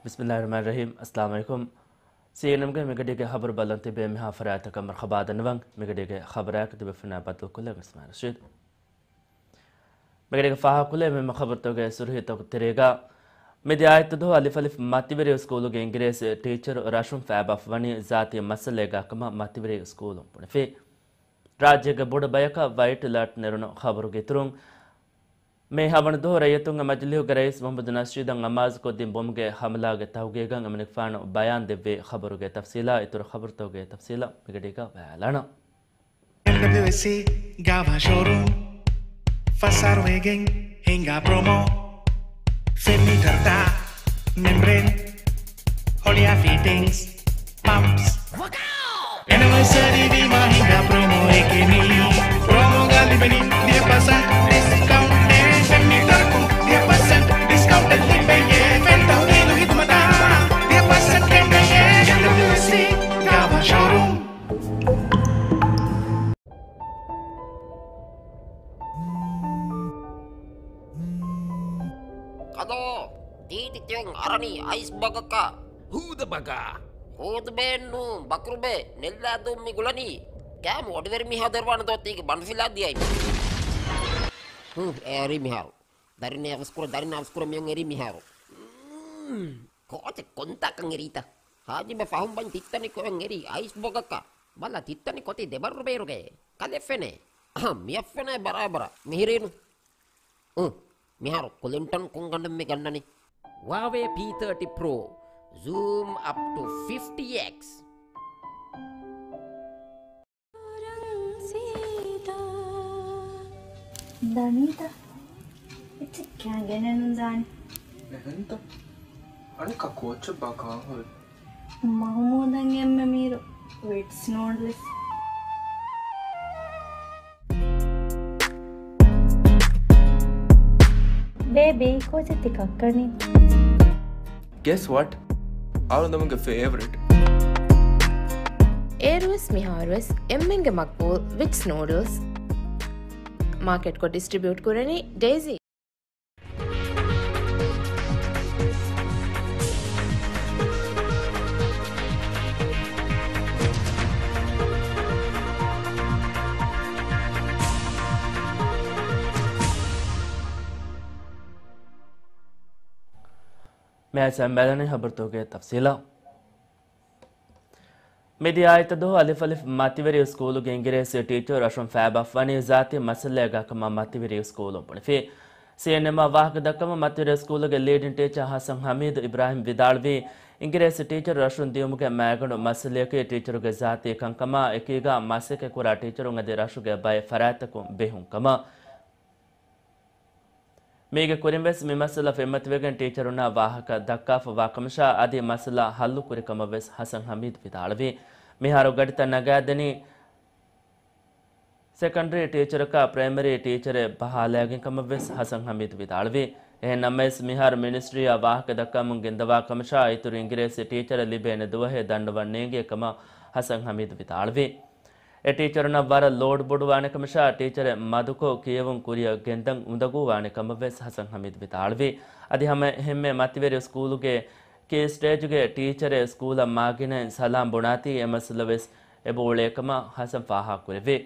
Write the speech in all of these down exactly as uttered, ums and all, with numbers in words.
ބިސްމިއްލާހިއްރަޙްމާނިއްރަޙީމް. އައްސަލާމު ޢަލައިކުމް. ސީއެންއެމްގެ މިގަޑީގެ ޚަބަރު ބަލަން ތިބޭ މިހާ ފަރާތަކަށް މަރުޙަބާ ދަންނަވަން. މިގަޑީގެ ޚަބަރާއެކު ތިބޭފުޅުންނާ ބައްދަލުކޮށްލަން އިސްމާއިލް ރަޝީދު. މިގަޑީގަ ފާހަގަކޮށްލެވޭ މުހިއްމު ޚަބަރުތަކުގެ ސުރުޚީތަކުގެ ތެރޭގަ، މިދިޔަ އާދިއްޔާ ދުވަހު އަލިފް އަލިފް މަތިވެރި ސްކޫލުގެ އިނގިރޭސި ޓީޗަރު ރަށުން ފައިބާފަ ވަނީ ޒާތީ މައްސަލައެއްގާ ކަމަށް މަތިވެރި ސްކޫލުން ބުނެފި. ރާއްޖޭގެ ބޮޑު ބަޔަކަށް ވައިޓް އެލާޓް ނެރުނު ޚަބަރުގެ އިތުރުން، މޭ ހަވަނަ ދުވަހު ރައްޔިތުންގެ މަޖިލީހުގެ ރައީސް މުޙައްމަދު ނަޝީދަށް އަމާޒުކޮށްދިން ބޮމުގެ ހަމަލާގެ ތަހުގީގަށް އެމަނިކުފާނު ބަޔާން ދެއްވި ޚަބަރުގެ ތަފްސީލާ އިތުރު ޚަބަރުތަކުގެ ތަފްސީލަށް މިގަޑީގަ ބަލާލަން. އެމްޑަބްލިއުއެސްސީ ގާވާ ޝޯރޫމް، ފަސް އަހަރު ވެގެން ހިނގާ ޕްރޮމޯ. ފެން މީޓަރުތައް، މެމްބްރޭން، ހޮޅިއާ ފިޓިންގްސް، ޕަމްޕްސް. އެނިވަރސަރީ ވީމާ ހިނގާ ޕްރޮމޯއެކޭ މީ. ޕްރޮމޯގަ ލިބެނީ ދިހަ ޕަސެންޓް ޑިސްކައުންޓެއް. ފެން މީޓަރަކުން ދިހަ ޕަސެންޓް ޑިސްކައުންޓެއް ލިބެޔޭ. ފެން ތަހުލީލު ޚިދުމަތާ ދިހަ ޕަސެންޓް ކެނޑެޔޭ. އެމްޑަބްލިއުއެސްސީ ގާވާ ޝޯރޫމް. ކަލޯ، ތީތި ތިޔަން އަރަނީ އައިސް ބަގަކަށް. ހޫދަ ބަގާ. ހޫދުބޭއެއްނޫން، ބަކުރުބޭ، ނެއްލާދޫން މި ގުޅަނީ. ކާމު އޮޑިވެރި މިހާ ދެރުވާނެ ދޯ ތީގެ ބަނޑުފިލާ ދިޔައި. ހުން، އެ އަރީ މިހާރު. ދަރިން އަވަސްކުރަ، ދަރިން އަވަސްކުރަ މިޔަން އެރީ މިހާރު. ކޯޗެއް ކޮންތާކަން އެރީތަ؟ ހާޖިބަ ފަހުން ބަން ތިއްތަނި ކޮއެން އެރީ އައިސް ބޮގަކަށް. ބަލަ ތިއްތަނި ކޮތީ ދެބަރު ބޭރުގައޭ. ކަލެފެނޭ. އަހަ، މިއަށްފެނޭ ބަރާބަރަށް. މިހިރީނު. އު، މިހާރު ކުލިންޓަން ކޮންގަނޑެއް މި ގަންނަނީ؟ ހުއާވޭ ޕީ ތާޓީ ޕްރޯ. ޒޫމް އަޕް ޓު ފިފްޓީ އެކްސް. ދަނީތަ؟ އެއްޗެއް ކާން ގެނެއްނުން ދާނެ. އެހެންތަ؟ އަނެއްކާ ކޯޗެއްބާ ކާން ހުރި؟ މަހުމޫދަށް އެންމެ މީރު ވިޓްސް ނޫޑްލްސް. ބޭބީ، ކޯޗެއް ތި ކައްކަނީ؟ Guess what? އަޅުގަނޑުމެންގެ ފޭވަރިޓް. އޭރުވެސް މިހާރުވެސް އެންމެންގެ މަގްބޫލް ވިޓްސް ނޫޑްލްސް. މާކެޓްކޮށް ޑިސްޓްރިބިއުޓް ކުރަނީ ޑޭޒީ. މިއަދު ބަލަނީ ޚަބަރުތަކުގެ ތަފްސީލާ. މިދިޔަ އާދިއްޔާ ދުވަހު އަލިފް އަލިފް މަތިވެރި ސްކޫލުގެ އިނގިރޭސި ޓީޗަރު ރަށުން ފައިބާފަ ވަނީ ޒާތީ މައްސަލައެއްގާ ކަމަށް މަތިވެރި ސްކޫލުން ބުނެފި. ސީއެންއެމްއާ ވާހަކަ ދައްކަމުން މަތިވެރި ސްކޫލުގެ ލީޑިން ޓީޗަރ ހަސަން ހަމީދު އިބްރާހިމް ވިދާޅުވީ، އިނގިރޭސި ޓީޗަރު ރަށުން ދިޔުމުގެ މައިގަނޑު މައްސަލަޔަކީ ޓީޗަރުގެ ޒާތީ ކަންކަމާ އެކީގާ މަސައްކަތްކުރާ ޓީޗަރުން އަދި ރަށުގެ ބައެއް ފަރާތްތަކުން ބެހުން ކަމަށް. މީގެ ކުރިން ވެސް މި މައްސަލަ ފެންމަތިވެގެން ޓީޗަރުންނާ ވާހަކަ ދައްކާފަ ވާ ކަމަށާ އަދި މައްސަލަ ހައްލު ކުރި ކަމަށް ވެސް ހަސަން ހަމީދު ވިދާޅުވި. މިހާރު ގަޑިތައް ނަގާދެނީ ސެކަންޑްރީ ޓީޗަރަކާ ޕްރައިމަރީ ޓީޗަރެއް ބަހާލައިގެން ކަމަށް ވެސް ހަސަން ހަމީދު ވިދާޅުވި. އެހެން ނަމަވެސް މިހާރު މިނިސްޓްރީއާ ވާހަކަ ދައްކަމުން ގެންދަވާ ކަމަށާ އިތުރު އިނގިރޭސި ޓީޗަރެއް ލިބޭނެ ދުވަހެއް ދަންނަވަން ނޭނގޭ ކަމަށް ހަސަން ހަމީދު ވިދާޅުވި. އެ ޓީޗަރުންނަށް ވަރަށް ލޯޑް ބޮޑުވާނެ ކަމަށާ، ޓީޗަރެއް މަދުކޮށް ކިޔެވުން ކުރިއަށް ގެންދަން އުނދަގޫވާނެ ކަމަށް ވެސް ހަސަން ހަމީދު ވިދާޅުވި. އަދި ހަމަ އެހެންމެ މަތިވެރި ސްކޫލުގެ ކީ ސްޓޭޖުގެ ޓީޗަރެއް ސްކޫލަށް މާގިނައިން ސަލާމް ބުނާތީ އެ މައްސަލަ ވެސް އެބައުޅޭ ކަމަށް ހަސަން ފާހަގަކުރެއްވި.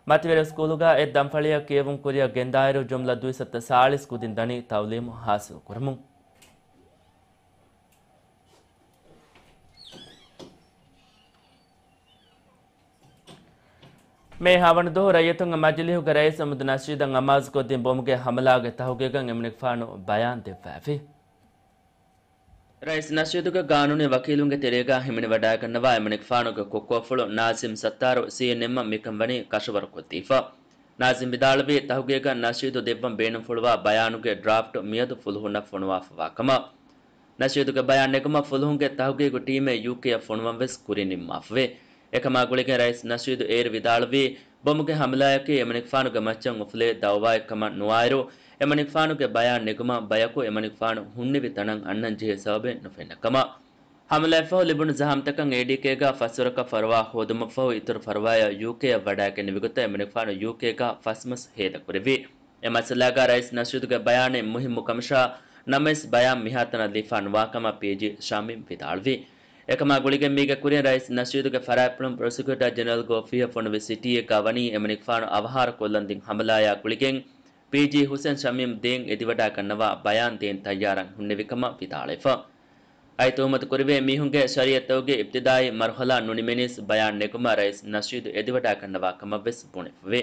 މަތިވެރި ސްކޫލުގަ އެއް ދަންފަޅިއަށް ކިޔެވުން ކުރިއަށް ގެންދާއިރު، ޖުމްލަ ދުއިސައްތަ ސާޅީސް ކުދިން ދަނީ ތައުލީމު ހާސިލް ކުރަމުން. މޭ ހަވަނަ ދުވަހު ރައްޔިތުންގެ މަޖިލީހުގެ ރައީސް މުހައްމަދު ނަޝީދަށް އަމާޒުކޮށްދިން ބޮމުގެ ހަމަލާގެ ތަހުގީގަށް އެމަނިކުފާނު ބަޔާން ދެއްވައިފި. ރައީސް ނަޝީދުގެ ގާނޫނީ ވަކީލުންގެ ތެރޭގަ ހިމެނިވަޑައިގަންނަވާ އެމަނިކުފާނުގެ ކުށްކޮށްފުޅު ނާޒިމް ސައްތާރު ސީއެންއެމްއަށް މިކަންވަނީ ކަށަވަރުކޮށްދީފަ. ނާޒިމް ވިދާޅުވީ، ތަހުގީގަށް ނަޝީދު ދެއްވަން ބޭނުންފުޅުވާ ބަޔާނުގެ ޑްރާފްޓް މިއަދު ފުލުހުންނަށް ފޮނުވާފަވާ ކަމަށް. ނަޝީދުގެ ބަޔާން ނެގުމަށް ފުލުހުންގެ ތަހުގީގު ޓީމެއް ޔޫކޭއަށް ފޮނުވަން ވެސް ކުރިން ނިންމާފަވޭ. އެކަމާ ގުޅިގެން ރައީސް ނަޝީދު އޭރު ވިދާޅުވީ، ބޮމުގެ ހަމަލާއަކީ އެމަނިކުފާނުގެ މައްޗަށް އުފުލޭ ދައުވާއެއްކަމަށް ނުވާއިރު، އެމަނިކުފާނުގެ ބަޔާން ނެގުމަށް ބަޔަކު އެމަނިކުފާނު ހުންނެވި ތަނަށް އަންނަން ޖެހޭ ސަބަބެއް ނުފެންނަ ކަމަށް. ހަމަލާއަށްފަހު ލިބުނު ޒަހަމްތަކަށް އޭޑީކޭގަ ފަސްވަރަކަށް ފަރުވާ ހޯދުމަށްފަހު އިތުރު ފަރުވާއަށް ޔޫކޭއަށް ވަޑައިގެންނެވިގޮތަށް އެމަނިކުފާނު ޔޫކޭގަ ފަސް މަސް ހޭދަކުރެއްވި. އެ މައްސަލާގަ ރައީސް ނަޝީދުގެ ބަޔާނެއް މުހިއްމު ކަމަށާ، ނަމަވެސް ބަޔާން މިހާތަނަށް ލިބިފާ ނުވާ ކަމަށް ޕީޖީ ޝަމީމް ވިދާޅުވި. އެކަމާ ގުޅިގެން މީގެ ކުރިން ރައީސް ނަޝީދުގެ ފަރާތްޕުޅުން ޕްރޮސިކިއުޓަރ ޖެނެރަލްގެ އޮފީހަށް ފޮނުވި ސިޓީއެއްގަ ވަނީ އެމަނިކުފާނު އަވަހާރަ ކޮށްލަން ދިން ހަމަލާޔާ ގުޅިގެން ޕީޖީ ހުސެން ޝަމީމް ދޭން އެދިވަޑާގަންނަވާ ބަޔާން ދޭން ތައްޔާރަށް ހުންނެވި ކަމަށް ވިދާޅުވެފަ. އައި ތުހުމަތު ކުރެވޭ މީހުންގެ ޝަރީއަތްތަކުގެ އިބްތިދާއީ މަރުހަލާ ނުނިމެނީސް ބަޔާން ނެގުމަށް ރައީސް ނަޝީދު އެދިވަޑާގަންނަވާ ކަމަށް ވެސް ބުނެފަވޭ.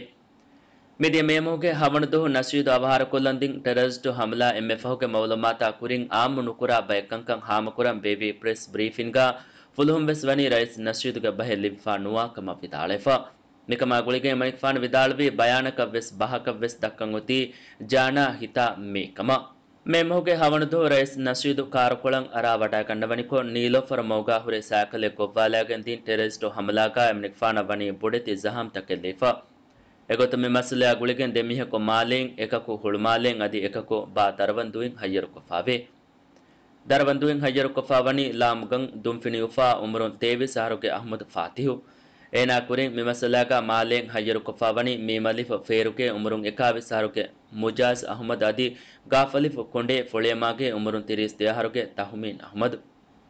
މިދިޔަ މޭ މަހުގެ ހަވަނަ ދުވަހު ނަޝީދު އަވަހާރަކޮށްލަން ދިން ޓެރަރިސްޓު ހަމަލާ އެންމެ ފަހުގެ މައުލޫމާތާ ކުރިން އާއްމު ނުކުރާ ބައެއް ކަންކަން ހާމަކުރަން ބޭއްވި ޕްރެސް ބްރީފިންގަ ފުލުހުން ވެސް ވަނީ ރައީސް ނަޝީދުގެ ބަހެއް ލިބިފާ ނުވާ ކަމަށް ވިދާޅުވެފަ. މިކަމާ ގުޅިގެން އެމަނިކުފާނު ވިދާޅުވީ ބަޔާނަކަށް ވެސް ބަހަކަށް ވެސް ދައްކަން އޮތީ ޖާނާ ހިތާ މީ ކަމަށް. މޭ މަހުގެ ހަވަނަ ދުވަހު ރައީސް ނަޝީދު ކާރުކޮޅަށް އަރާ ވަޑާގަންނަވަނިކޮށް، ނީލޯފަރު މަގުގާ ހުރި ސައިކަލެއް ގޮއްވާލައިގެން ދިން ޓެރަރިސްޓު ހަމަލާގާ އެމަނިކުފާނަށް ވަނީ ބޮޑެތި ޒަހަމްތަކެއް ލިބިފަ. އެގޮތުން މި މައްސަލަޔާ ގުޅިގެން ދެ މީހަކު މާލޭން، އެކަކު ހުޅުމާލޭން އަދި އެކަކު ބާ ދަރަވަންދުއިން ހައްޔަރުކޮށްފާވޭ. ދަރަވަންދުއިން ހައްޔަރުކޮށްފާވަނީ ލާމުގަން ދުންފިނިއުފާ އުމުރުން ތޭވީސް އަހަރުގެ އަހްމަދު ފާތިހު. އޭނާ ކުރިން މި މައްސަލާގާ މާލޭން ހައްޔަރުކޮށްފާވަނީ މީމަލިފު ފޭރުގެ އުމުރުން އެކާވީސް އަހަރުގެ މުޖާޒް އަހުމަދު އަދި ގާފަލިފު ކޮނޑޭ ފޮޅިއަމާގެ އުމުރުން ތިރީސް ދެ އަހަރުގެ ތަހުމީން އަހުމަދު.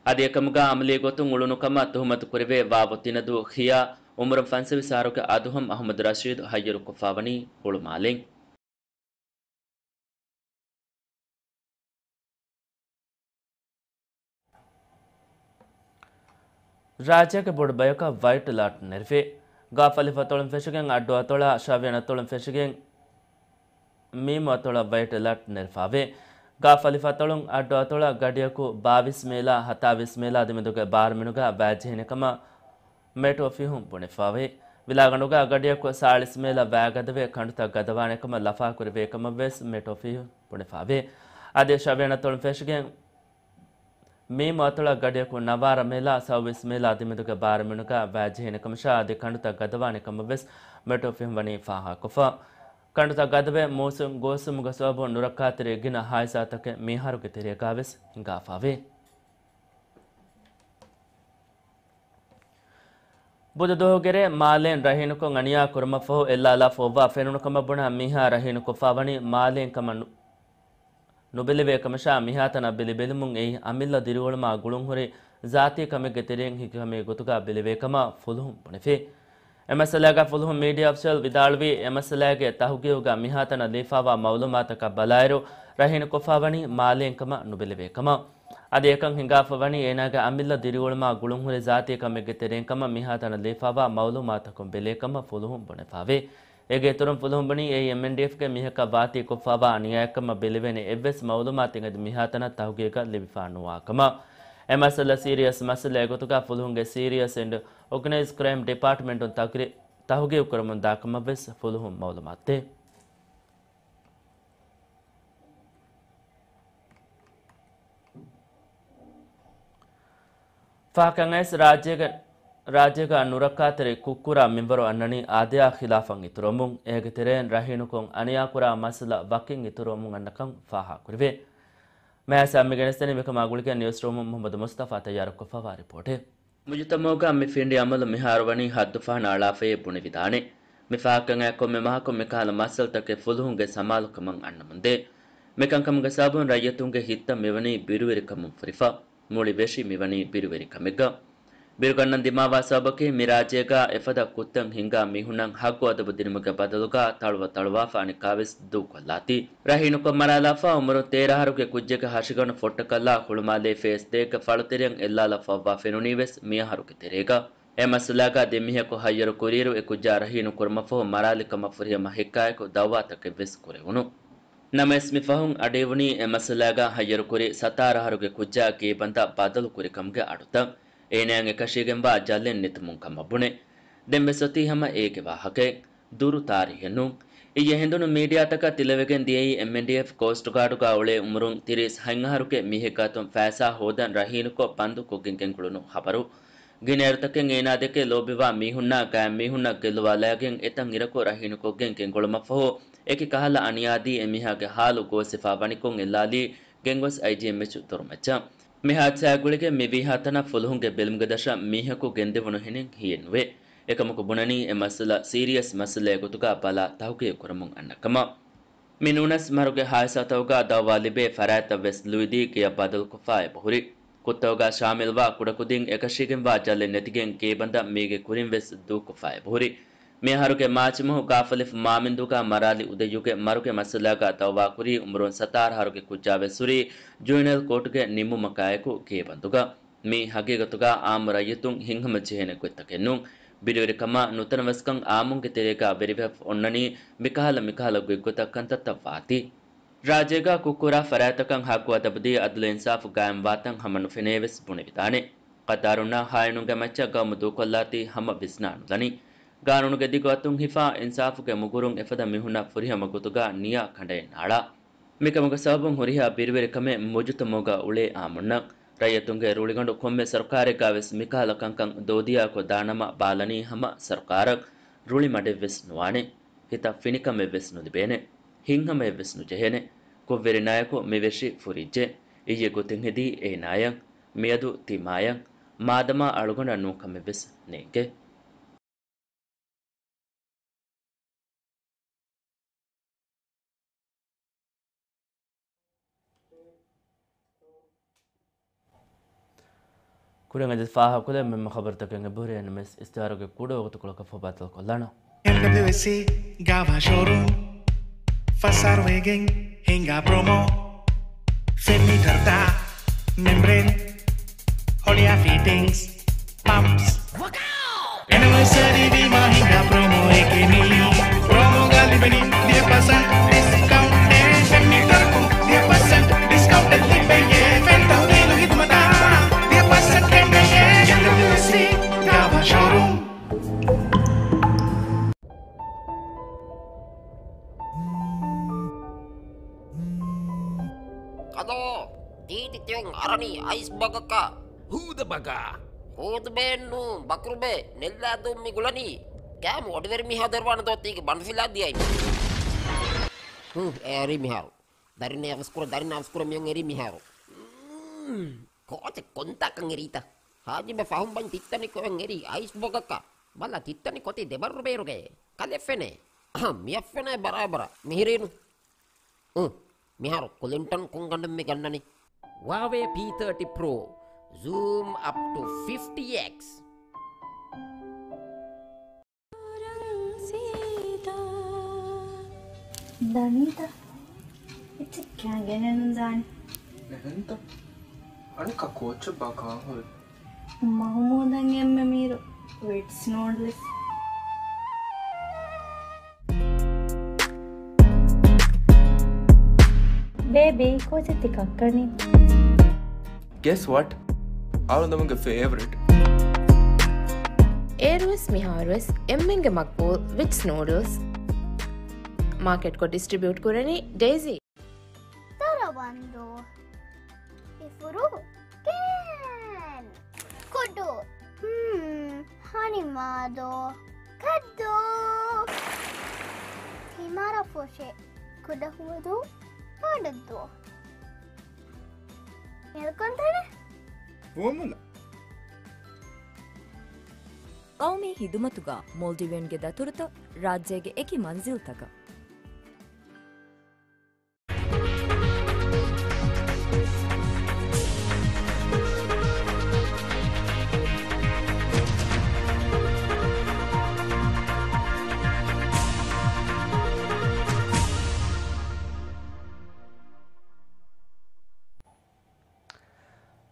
އަދި އެކަމުގާ އަމަލީ ގޮތުން އުޅުނު ކަމަށް ތުހުމަތު ކުރެވޭ ވާވު ތިނަދޫ ޚިޔާ އުމުރުން ފަންސަވީސް އަހަރުގެ އަދުހަމް އަހުމަދު ރަޝީދު ހައްޔަރުކޮށްފާވަނީ ހުޅުމާލެން. ރާއްޖޭގެ ބޮޑު ބަޔަކަށް ވައިޓް އެލާޓް ނެރެފި. ގާފަލިފު އަތޮޅުން ފެށިގެން އައްޑު އަތޮޅާ ޝަވިޔަން އަތޮޅުން ފެށިގެން މީމު އަތޮޅަށް ވައިޓް އެލާޓް ނެރެފާވޭ. ގާފަލިފު އަތޮޅުން އައްޑު އަތޮޅަށް ގަޑިއަކު ބާވީސް މީލާ ހަތާވީސް މީލާ ދެމެދުގެ ބާރުމިނުގަ ވައިޖެހޭނެ ކަމަށް މެޓް އޮފީހުން ބުނެފާވޭ. ވިލާގަނޑުގަ ގަޑިއަކު ސާޅީސް މީލަ ވައިގަދަވެ ކަނޑުތައް ގަދަވާނެ ކަމަށް ލަފާކުރެވޭ ކަމަށް ވެސް މެޓް އޮފީހުން ބުނެފާވޭ. އަދި ޝަވިޔަން އަތޮޅުން ފެށިގެން މީމު އަތޮޅަށް ގަޑިއަކު ނަވާރަ މީލާ ސައުވީސް މީލާ ދެމެދުގެ ބާރުމިނުގަ ވައިޖެހޭނެ ކަމަށާ އަދި ކަނޑުތައް ގަދަވާނެ ކަމަށް ވެސް މެޓް އޮފީހުން ވަނީ ފާހަގަކޮށްފަ. ކަނޑުތައް ގަދަވެ މޫސުން ގޯސްވުމުގެ ސަބަބުން ނުރައްކާތެރި ގިނަ ހާދިސާތަކެއް މިއަހަރުގެ ތެރޭގަ ވެސް ހިނގާފާވޭ. ބުދު ދުވަހުގެ ރޭ މާލޭން ރަހީނުކޮށް އަނިޔާ ކުރުމަށްފަހު އެއްލާލާފަ އޮއްވާ ފެނުނު ކަމަށް ބުނާ މީހާ ރަހީނުކޮށްފާ ވަނީ މާލޭން ކަމަށް ނު-، ނުބެލެވޭ ކަމަށާ މިހާތަނަށް ބެލި ބެލުމުން އެއީ އަމިއްލަ ދިރިއުޅުމާ ގުޅުންހުރި ޒާތީ ކަމެއްގެ ތެރެއިން ހިކި ކަމެއް ގޮތުގަ ބެލެވޭ ކަމަށް ފުލުހުން ބުނެފި. އެ މައްސަލާގަ ފުލުހުން މީޑިއާ އޮފިޝަލް ވިދާޅުވީ، އެ މައްސަލާގެ ތަހުގީގުގަ މިހާތަނަށް ލިބިފާވާ މައުލޫމާތަކަށް ބަލާއިރު، ރަހީނުކޮށްފާވަނީ މާލޭން ކަމަށް ނުބެލެވޭ ކަމަށް. އަދި އެކަން ހިނގާފަ ވަނީ އޭނާގެ އަމިއްލަ ދިރިއުޅުމާ ގުޅުންހުރި ޒާތީ ކަމެއްގެ ތެރެއިން ކަމަށް މިހާތަނަށް ލިބިފާވާ މައުލޫމާތަކުން ބެލޭ ކަމަށް ފުލުހުން ބުނެފާވޭ. އޭގެ އިތުރުން ފުލުހުން ބުނީ، އެއީ އެމްއެންޑީއެފްގެ މީހަކަށް ވާތީ ކޮށްފާވާ އަނިޔާއެއްކަމަށް ބެލެވޭނެ އެއްވެސް މައުލޫމާތެއް އަދި މިހާތަނަށް ތަހުގީގަށް ލިބިފާ ނުވާ ކަމަށް. އެ މައްސަލަ ސީރިއަސް މައްސަލައެއް ގޮތުގަ ފުލުހުންގެ ސީރިއަސް އެންޑް އޮގަނައިޒް ކްރައިމް ޑިޕާޓްމަންޓުން ތަގްރި-، ތަހުގީގު ކުރަމުން ދާ ކަމަށް ވެސް ފުލުހުން މައުލޫމާތު ދޭ. ފާހަގަކަން އައިސް ރާއްޖޭގެ، ރާއްޖޭގަ ނުރައްކާތެރި ކުށްކުރާ މިންވަރު އަންނަނީ އާދަޔާ ޚިލާފަށް އިތުރުވަމުން، އޭގެ ތެރެއިން ރަހީނުކޮށް އަނިޔާކުރާ މައްސަލަ ވަކިން އިތުރުވަމުން އަންނަކަން ފާހަގަކުރެވޭ. މައިސާ މި ގެނެސްދެނީ މިކަމާ ގުޅިގެން ނިއުސްރޫމުން މުހައްމަދު މުސްތަފާ ތައްޔާރުކޮށްފައިވާ ރިޕޯޓެއް. މުޖުތަމަޢުގަ މި ފިނޑި އަމަލު މިހާރު ވަނީ ހައްދު ފަހަނަ އަޅާފައި ބުނެވިދާނެ. މި ފާހަގަކަން އާ ކޮންމެ މަހަކު މިކަހަލަ މައްސަލަތަކެއް ފުލުހުންގެ ސަމާލުކަމަށް އަންނަމުންދޭ. މިކަންކަމުގެ ސަބަބުން ރައްޔިތުންގެ ހިތްތައް މިވަނީ ބިރުވެރިކަމުން ފުރިފަ. މުޅި ވެށި މިވަނީ ބިރުވެރިކަމެއްގަ. ބިރުގަންނަން ދިމާވާ ސަބަބަކީ، މި ރާއްޖޭގަ އެފަދަ ކުށްތައް ހިނގާ މީހުންނަށް ހައްގު އަދަބު ދިނުމުގެ ބަދަލުގަ ތަޅުވަ ތަޅުވާފަ އަނެއްކާވެސް ދޫކޮށްލާތީ. ރަހީނުކޮށް މަރާލާފަ އުމުރުން ތޭރަ އަހަރުގެ ކުއްޖެއްގެ ހަށިގަނޑު ފޮއްޓަކަށްލާ ހުޅުމާލޭ ފޭސް ދޭއްގެ ފަޅުތެރެއަށް އެއްލާލަފަ އޮއްވާ ފެނުނީވެސް މިއަހަރުގެ ތެރޭގަ. އެ މައްސަލާގަ ދެ މީހަކު ހައްޔަރު ކުރިއިރު އެ ކުއްޖާ ރަހީނު ކުރުމަށްފަހު މަރާލިކަމަށް ފުރިހަމަ ހެއްކާއެކު ދައުވާތަކެއްވެސް ކުރެވުނު. ނަމަވެސް މި ފަހުން އަޑުއިވުނީ އެ މައްސަލާގަ ހައްޔަރުކުރި ސަތާރަ އަހަރުގެ ކުއްޖާ ގޭބަންދަށް ބަދަލު ކުރިކަމުގެ އަޑުތައް. އޭނާއަށް އެކަށީގެންވާ ޖަލެއް ނެތުމުން ކަމަށް ބުނެ. ދެންވެސް އޮތީ ހަމަ އޭގެ ވާހަކައެއް. ދުރު ތާރީހެއް ނޫން. އިއްޔެ ހިނދުނު މީޑިއާތަކަށް ތިލަވެގެން ދިޔައީ އެމްއެންޑީއެފް ކޯސްޓް ގާޑުގަ އުޅޭ އުމުރުން ތިރީސް ހަތް އަހަރުގެ މީހެއްގެ އަތުން ފައިސާ ހޯދަން ރަހީނުކޮށް ބަންދުކޮށްގެން ގެންގުޅުނު ހަބަރު. ގިނައިރުތަކެއް އޭނާ ދެކެ ލޯބިވާ މީހުންނާ ގާތް މީހުންނަށް ގެއްލުވާލައިގެން އެތަން އިރަކު ރަހީނުކޮށްގެން ގެންގުޅުމަށްފަހު އެކި ކަހަލަ އަނިޔާދީ އެމީހާގެ ހާލު ގޯސްވެފާ ވަނިކޮށް އެއްލާލީ ގެންގޮސް އައިޖީއެމްއެޗު ދޮރުމައްޗަށް. މި ހާދިސާއާ ގުޅިގެން މި ވީހާތަނަށް ފުލުހުންގެ ބެލުމުގެ ދަށަށް މީހަކު ގެންދެވުނު ހިނެއް ހިއެއްނުވޭ. އެކަމަކު ބުނަނީ އެ މައްސަލަ ސީރިއަސް މައްސަލައެއް ގޮތުގަ ބަލާ ތަހުގީގު ކުރަމުން އަންނަ ކަމަށް. މި ނޫނަސް މަހަރުގެ ހާދިސާތަކުގަ ދައުވާ ލިބޭ ފަރާތްތައް ވެސް ލުއިދީ ގެޔަށް ބަދަލުކޮށްފަ އެބަހުރި. ކުށްތަކުގަ ޝާމިލްވާ ކުޑަކުދިން އެކަށީގެންވާ ޖަލެއް ނެތިގެން ގޭބަންދަށް މީގެ ކުރިން ވެސް ދޫކޮށްފަ އެބަހުރި. މިއަހަރުގެ މާޗި މަހު ގާފަލިފު މާމިންދޫގަ މަރާލި އުދައްޔުގެ މަރުގެ މައްސަލާގަ ދައުވާކުރީ އުމުރުން ސަތާރަ އަހަރުގެ ކުއްޖާ ވެސް ހުރީ ޖުވެނައިލް ކޯޓުގެ ނިންމުމަކާއެކު ގޭބަންދުގަ. މީ ހަގީގަތުގަ އާއްމު ރައްޔިތުން ހިތްހަމަޖެހޭނެ ގޮތްތަކެއް ނޫން. ބިރުވެރިކަމާ ނުތަނަވަސްކަން އާއްމުންގެ ތެރޭގަ ވެރިވެފަ އޮންނަނީ މިކަހަލަ މިކަހަލަ ގޮތްގޮތަށް ކަންތައްތައް ވާތީ. ރާއްޖޭގަ ކުށްކުރާ ފަރާތްތަކަށް ހައްގު އަދަބުދީ އަދުލު އިންސާފު ގާއިމްވާތަން ހަމަނުފެނޭ ވެސް ބުނެވިދާނެ. ޤައްދާރުންނާ ހާއިނުންގެ މައްޗަށް ގައުމު ދޫކޮށްލާތީ ހަމަ ވިސްނާނުލަނީ. ގާނޫނުގެ ދިގު އަތުން ހިފާ އިންސާފުގެ މުގުރުން އެފަދަ މީހުންނަށް ފުރިހަމަ ގޮތުގަ ނިޔާ ކަނޑައެއް ނާޅާ. މިކަމުގެ ސަބަބުން ހުރިހާ ބިރުވެރިކަމެއް މުޖުތަމަޢުގަ އުޅޭ އާއްމުންނަށް. ރައްޔިތުންގެ ރުޅިގަނޑު ކޮންމެ ސަރުކާރެއްގަ ވެސް މިކަހަލަ ކަންކަން ދޯދިޔައާކޮށް ދާނަމަ ބާލަނީ ހަމަ ސަރުކާރަށް. ރުޅި މަޑެއް ވެސް ނުވާނެ. ހިތަށް ފިނިކަމެއް ވެސް ނުލިބޭނެ. ހިތްހަމައެއް ވެސް ނުޖެހޭނެ. ކުށްވެރިންނާއެކު މި ވެށި ފުރިއްޖެ. އިއްޔެ ގޮތެއް ހެދީ އޭނާޔަށް. މިއަދު ތިމާޔަށް. މާދަމާ އަޅުގަނޑަށް ނޫން ކަމެއް ވެސް ނޭނގެ. ކުރިން އަދި ފާހަގަކޮށްލެވޭ މެންމަ ޚަބަރުތަކެއް އެބަހުރޭ. އެންއެމްއެސް އިސްތިހާރުގެ ކުޑަ ވަގުތުކޮޅަކަށް ފަހު ބައްދަލުކޮށްލާނަން. އެމްޑަބްލިއުއެސްސީ ގާވާ ޝޯރޫމް، ފަސް އަހަރު ވެގެން ހިނގާ ޕްރޮމޯ. ފެން މީޓަރުތައް، މެމްބްރޭން، ހޮޅިއާ ފިޓިންގްސް، ޕަމްޕްސް. އެނިވަރސަރީ ވީމާ ހިނގާ ޕްރޮމޯއެކޭ މީ. ޕްރޮމޯގަ ލިބެނީ ދިހަ ޕަސެންޓް ޑިސްކައުންޓެއް. ފެން މީޓަރަކުން ދިހަ ޕަސެންޓް ޑިސްކައުންޓެއް ލިބެޔޭ. ފެން ތަހުލީލު ހިދުމަތާ ދިހަ ޕަސެންޓް ކެނޑެޔޭ. އެމްޑަބްލިއުއެސްސީ ގާވާ ޝޯރޫމް. ކަލޯ، ތީތި ތިއޮން އަރަނީ އައިސް ބަގަކަށް. ހޫދަ ބަގާ. ހޫދުބޭއެއްނޫން، ބަކުރުބޭ، ނެއްލާދޫން މި ގުޅަނީ. ކާމު އޮޑިވެރި މީހާ ދެރަވާނެ ދޯ ތީގެ ބަނޑުފިލާ ދިޔައި. ހުން، އެ އަރީ މިހާރު. ދަރިން އަވަސްކުރަ، ދަރިން އަވަސްކުރަ މިއޮން އެރީ މިހާރު. މް، ކޯޗެއް ކޮންތާކަން އެރީތަ؟ ހާޖިބެ ފަހުން ބަން ތިއްތަނި ކޮއެން އެރީ އައިސް ބަގަކަށް. ބަލަ ތިއްތަނި ކޮތީ ދެބަރު ބޭރުގައޭ. ކަލެ ފެނޭ. އަހަ، މިއަށް ފެނޭ ބަރާބަރަށް. މިހިރީނު. އު، މިހާރު ކުލިންޓަން ކޮންގަނޑެއް މި ގަންނަނީ؟ ހުވާވޭ ޕީ ތާޓީ ޕްރޯ. ޒޫމް އަޕް ޓު ފިފްޓީ އެކްސް. ދަނީތަ؟ އެއްޗެއް ކާން ގެނެއްނުދާނެ. އެހެންތަ؟ އަނެއްކާ ކޯޗެއްބާ ކާހޮއެއް؟ މަހުމޫދަށް އެންމެ މީރު ވިޓްސް ނޫޑްލްސް. ބޭބީ، ކޯޗެއް ތި ކައްކަނީ؟ Guess what? އަޅުގަނޑުގެ ފޭވަރިޓް. އޭރުވެސް މިހާރުވެސް އެންމެންގެ މަގްބޫލް ވިޓްސް ނޫޑްލްސް. މާކެޓްކޮށް ޑިސްޓްރިބިއުޓް ކުރަނީ ޑޭޒީ. ދަރަވަންދޫ. އިފުރު ކޭން. ކުޑު. ހުން. ހަނިމާދޯ. ކައްދޫ. ތިމަރަފުށި. ކުޑަހުވަދޫ. ބޮޑަށްދޫ. އެލްކޮންތަނެ. ފުވައްމުލައް. ޤައުމީ ހިދުމަތުގަ މޯލްޑިވިއަންގެ ދަތުރުތައް ރާއްޖޭގެ އެކި މަންޒިލްތަކަށް.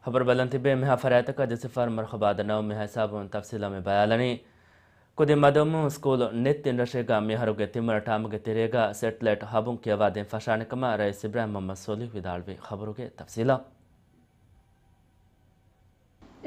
ޚަބަރު ބަލަން ތިބޭ މިހާ ފަރާތަކަށް ޖެއްސިފާރު މަރުޙަބާ ދަންނަވަން. މިހާ ހިސާބުން ތަފްސީލާ މި ބަޔާލަނީ. ކުދިން މަދުވަމުން ސްކޫލު ނެތް ތިން ރަށެއްގަ މިއަހަރުގެ ތިންވަނަ ޓާމުގެ ތެރޭގަ ސެޓެލައިޓް ހަބުން ކިޔަވާދޭން ފަށާނެ ކަމަށް ރައީސް އިބްރާހިމް މުޙައްމަދު ސޯލިހު ވިދާޅުވި. ޚަބަރުގެ ތަފްސީލާ.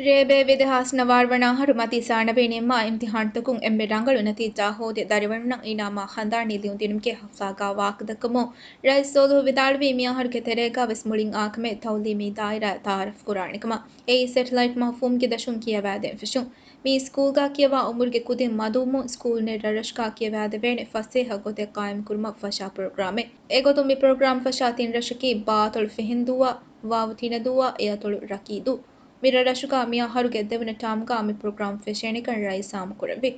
ރޭބޭ ވިދެހާސް ނަވާރަ ވަނަ އަހަރު މަތީ ސާނަވީ ނިންމާ އިމްތިހާންތަކުން އެންމެ ރަނގަޅު ނަތީޖާ ހޯދި ދަރިވަރުންނަށް އިނާމާ ހަނދާނީ ލިޔުން ދިނުމުގެ ހަފްތާގަ ވާހަކަދައްކަމުން ރައީސް ސޯލިހު ވިދާޅުވީ މިއަހަރުގެ ތެރޭގަ ވެސް މުޅިން އާކަމެއް ތައުލީމީ ދާއިރާ ތައާރަފް ކުރާނެ ކަމަށް. އެއީ ސެޓެލައިޓް މަފްހޫމްގެ ދަށުން ކިޔަވާދޭން ފެށުން. މި ސްކޫލްގަ ކިޔަވާ އުމުރުގެ ކުދިން މަދުވުމުން ސްކޫލް ނެތް ރަށްރަށުގަ ކިޔަވާދެވޭނެ ފަސޭހަ ގޮތެއް ޤާއިމްކުރުމަށް ފަށާ ޕްރޮގްރާމެއް. އެގޮތުން މި ޕްރޮގްރާމް ފަށާ ތިން ރަށަކީ ބާއަތޮޅު ފެހެންދޫއަށް، ވާވު ތިނަދޫއަށް، އެއަތޮޅު ރަކީދޫ. މި ރަށްރަށުގަ މިއަހަރުގެ ދެވަނަ ޓާމްގަ މި ޕްރޮގްރާމް ފެށޭނެކަން ރައީސް އާއްމުކުރެއްވި.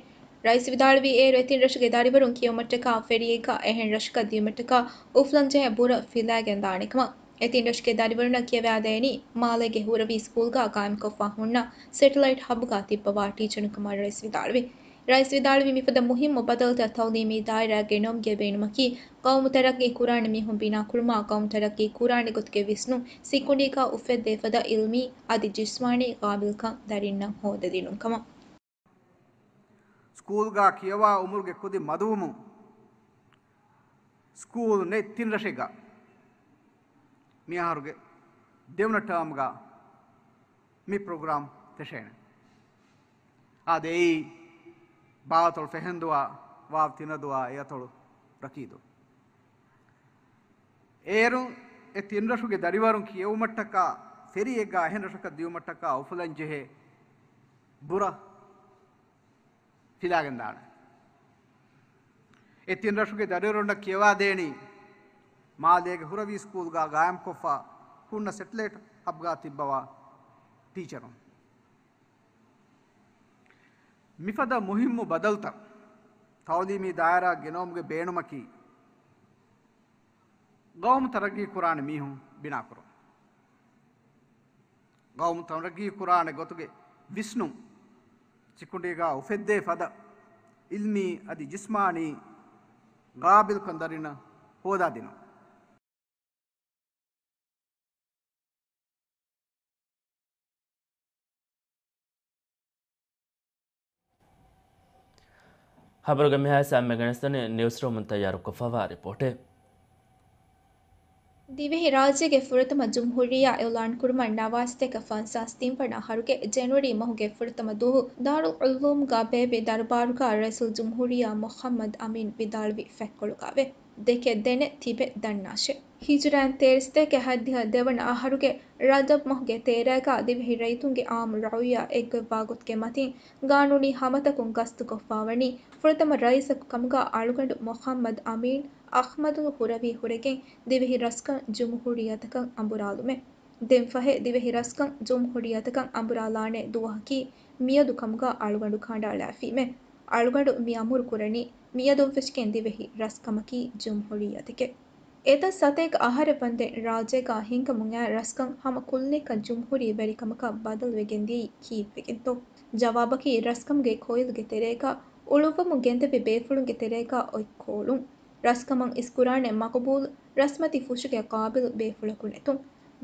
ރައީސް ވިދާޅުވީ، އޭރު އެތިން ރަށުގެ ދަރިވަރުން ކިޔެވުމަށްޓަކާ ފެރީއެއްގަ އެހެން ރަށަކަށް ދިޔުމަށްޓަކާ އުފުލަންޖެހޭ ބުރަ ފިލާގެން ދާނެ ކަމަށް. އެތިން ރަށުގެ ދަރިވަރުންނަށް ކިޔަވާދޭނީ މާލޭގެ ހުރަވީ ސްކޫލްގަ ގާއިމްކޮށްފަ ހުންނަ ސެޓެލައިޓް ހަބްގަ ތިއްބަވާ ޓީޗަރުން ކަމަށް ރައީސް ވިދާޅުވި. ރައީސް ވިދާޅުވީ، މިފަދަ މުހިއްމު ބަދަލުތައް ތައުލީމީ ދާއިރާގެ ނަމުގެ ބޭނުމަކީ، ގައުމު ތަރައްގީ ކުރާނެ މީހުން ބިނާކުރުމާ، ގައުމު ތަރައްގީ ކުރާނެ ގޮތުގެ ވިސްނުން ސިކުނޑީގަ އުފެއްދޭ ފަދަ އިލްމީ އަދި ޖިސްމާނީ ގާބިލްކަން ދަރިންނަށް ހޯދަދިނުން ކަމަށް. ސްކޫލްގަ ކިޔަވާ އުމުރުގެ ކުދިން މަދުވުމުން، ސްކޫލް ނެތް ތިން ރަށެއްގަ މިއަހަރުގެ ދެވަނަ ޓާމްގަ މި ޕްރޮގްރާމް ފެށޭނެ. އާދެ، އެއީ ބާއަތޮޅު ފެހެންދުވާ، ވާވް ތިނަދުވާ، އެއަތޮޅު ރަކީދު. އޭރުން އެ ތިން ރަށުގެ ދަރިވަރުން ކިޔެވުމަށްޓަކާ ފެރީއެއްގަ އެހެން ރަށަކަށް ދިޔުމަށްޓަކާ އުފުލަންޖެހޭ ބުރަ ފިލާގެންދާނެ. އެ ތިން ރަށުގެ ދަރިވަރުންނަށް ކިޔަވާދޭނީ މާލޭގެ ހުރަވީ ސްކޫލްގަ ގާއިމްކޮށްފަ ހުންނަ ސެޓެލައިޓް ހަބްގަ ތިއްބަވާ ޓީޗަރުން. މިފަދަ މުހިއްމު ބަދަލުތައް ތައުލީމީ ދާއިރާ ގެނައުމުގެ ބޭނުމަކީ، ގައުމު ތަރައްގީ ކުރާނެ މީހުން ބިނާކުރުން. ގައުމު ތަރައްގީ ކުރާނެ ގޮތުގެ ވިސްނުން ސިކުނޑީގަ އުފެއްދޭ ފަދަ އިލްމީ އަދި ޖިސްމާނީ ގާބިލްކަން ދަރިންނަށް ހޯދާދިނުން. ޚަބަރުގެ މިހާ ހިސާބުން ގެނެސްދެނީ ނިއުސްރޫމުން ތައްޔާރުކޮށްފައިވާ ރިޕޯޓެއް. ދިވެހި ރާއްޖޭގެ ފުރަތަމަ ޖުމްހޫރިއްޔާ އިޢުލާންކުރުމަށް ނަވާސްތޭކަ ފަންސާސް ތިން ވަނަ އަހަރުގެ ޖެނުއަރީ މަހުގެ ފުރަތަމަ ދުވަހު ދާރުލް ޢުލޫމްގަ ބޭއްވި ދަރުބާރުގަ ރައީސުލްޖުމްހޫރިއްޔާ މުޙައްމަދު އަމީން ވިދާޅުވި ފެއްކޮޅުގައި ދެކެ ދެނެ ތިބެ ދަންނާށޭ. ހިޖުރައިން ތޭރަ ސަތޭކަ ހައްދިހަ ދެވަނަ އަހަރުގެ ރަޖަބް މަހުގެ ތޭރައިގަ ދިވެހި ރައްޔިތުންގެ އާއްމު ރައުޔާ އެއްގޮތްވާ ގޮތުގެ މަތިން ގާނޫނީ ހަމަތަކުން ގަސްތުކޮށްފަވަނީ ފުރަތަމަ ރައީސަކު ކަމުގަ އަޅުގަނޑު މުޙައްމަދު އަމީން އަޙްމަދު ހުރަވީ ހުރެގެން ދިވެހި ރަސްކަން ޖުމްހޫރިއްޔަތަކަށް އަނބުރާލުމެއް. ދެންފަހެ ދިވެހި ރަސްކަން ޖުމްހޫރިއްޔަތަކަށް އަނބުރާލާނެ ދުވަހަކީ މިއަދު ކަމުގަ އަޅުގަނޑު ކަނޑައަޅާފީމެ. އަޅުގަނޑު މި އަމުރު ކުރަނީ މިއަދުން ފެށިގެން ދިވެހި ރަސްކަމަކީ ޖުމްހޫރިއްޔަތެކޭ. އެތައް ސަތޭކަ އަހަރެއް ވަންދެން ރާއްޖޭގަ ހިނގަމުން އައި ރަސްކަން ހަމަ ކުއްލިއަކަށް ޖުމްހޫރީ ވެރިކަމަކަށް ބަދަލުވެގެން ދިޔައީ ކީއްވެގެންތޯ؟ ޖަވާބަކީ ރަސްކަމުގެ ކޮއިލުގެ ތެރޭގަ އުޅުއްވަމުން ގެންދެވި ބޭފުޅުންގެ ތެރޭގަ އޮތް ކޯލުން. ރަސްކަމަށް އިސްކުރާނެ މަޤުބޫލު ރަސްމަތި ފުށުގެ ޤާބިލު ބޭފުޅަކު ނެތުން.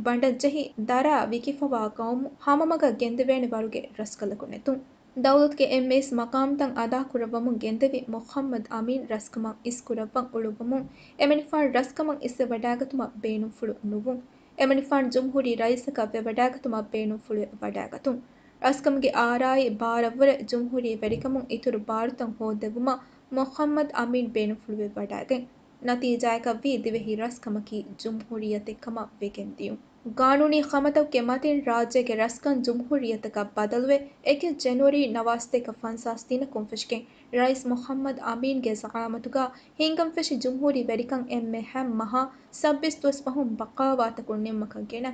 ބަނޑަށްޖެހި ދަރާ ވިކިފަވާ ޤައުމު ހަމަމަގަށް ގެންދެވޭނެ ވަރުގެ ރަސްކަލަކު ނެތުން. ދައުލަތުގެ އެންމެ އިސް މަޤާމްތައް އަދާކުރައްވަމުން ގެންދެވި މުޙައްމަދު އަމީން ރަސްކަމަށް އިސްކުރައްވަން އުޅުއްވުމުން އެމަނިކުފާނު ރަސްކަމަށް އިސްވެވަޑާގަތުމަށް ބޭނުންފުޅު ނުވުން. އެމަނިކުފާނު ޖުމްހޫރީ ރައީސަކަށް ވެވަޑާގަތުމަށް ބޭނުންފުޅުވެވަޑާގަތުން. ރަސްކަމުގެ އާރާއި ބާރަށްވުރެ ޖުމްހޫރީ ވެރިކަމުން އިތުރު ބާރުތައް ހޯއްދެވުމަށް މުޙައްމަދު އަމީން ބޭނުންފުޅުވެވަޑާގެން. ނަތީޖާއަކަށްވީ ދިވެހި ރަސްކަމަކީ ޖުމްހޫރިއްޔަތެއް ކަމަށް ވެގެން ދިޔުން. ގާނޫނީ ޚަމަތަކުގެ މަތިން ރާއްޖޭގެ ރަސްކަން ޖުމްހޫރިއްޔަތަކަށް ބަދަލުވެ، އެކެއް ޖެނުއަރީ ނަވާސަތޭކަ ފަންސާސް ތިނަކުން ފެށިގެން، ރައީސް މުޙައްމަދު އަމީންގެ ޒަޢާމަތުގަ ހިންގަންފެށި ޖުމްހޫރީ ވެރިކަން އެންމެ ހަ މަހަށް ސައްބީސް ދުވަސް ފަހުން ބަޤާވާތަކުން ނިންމަކަށް ގެނަ.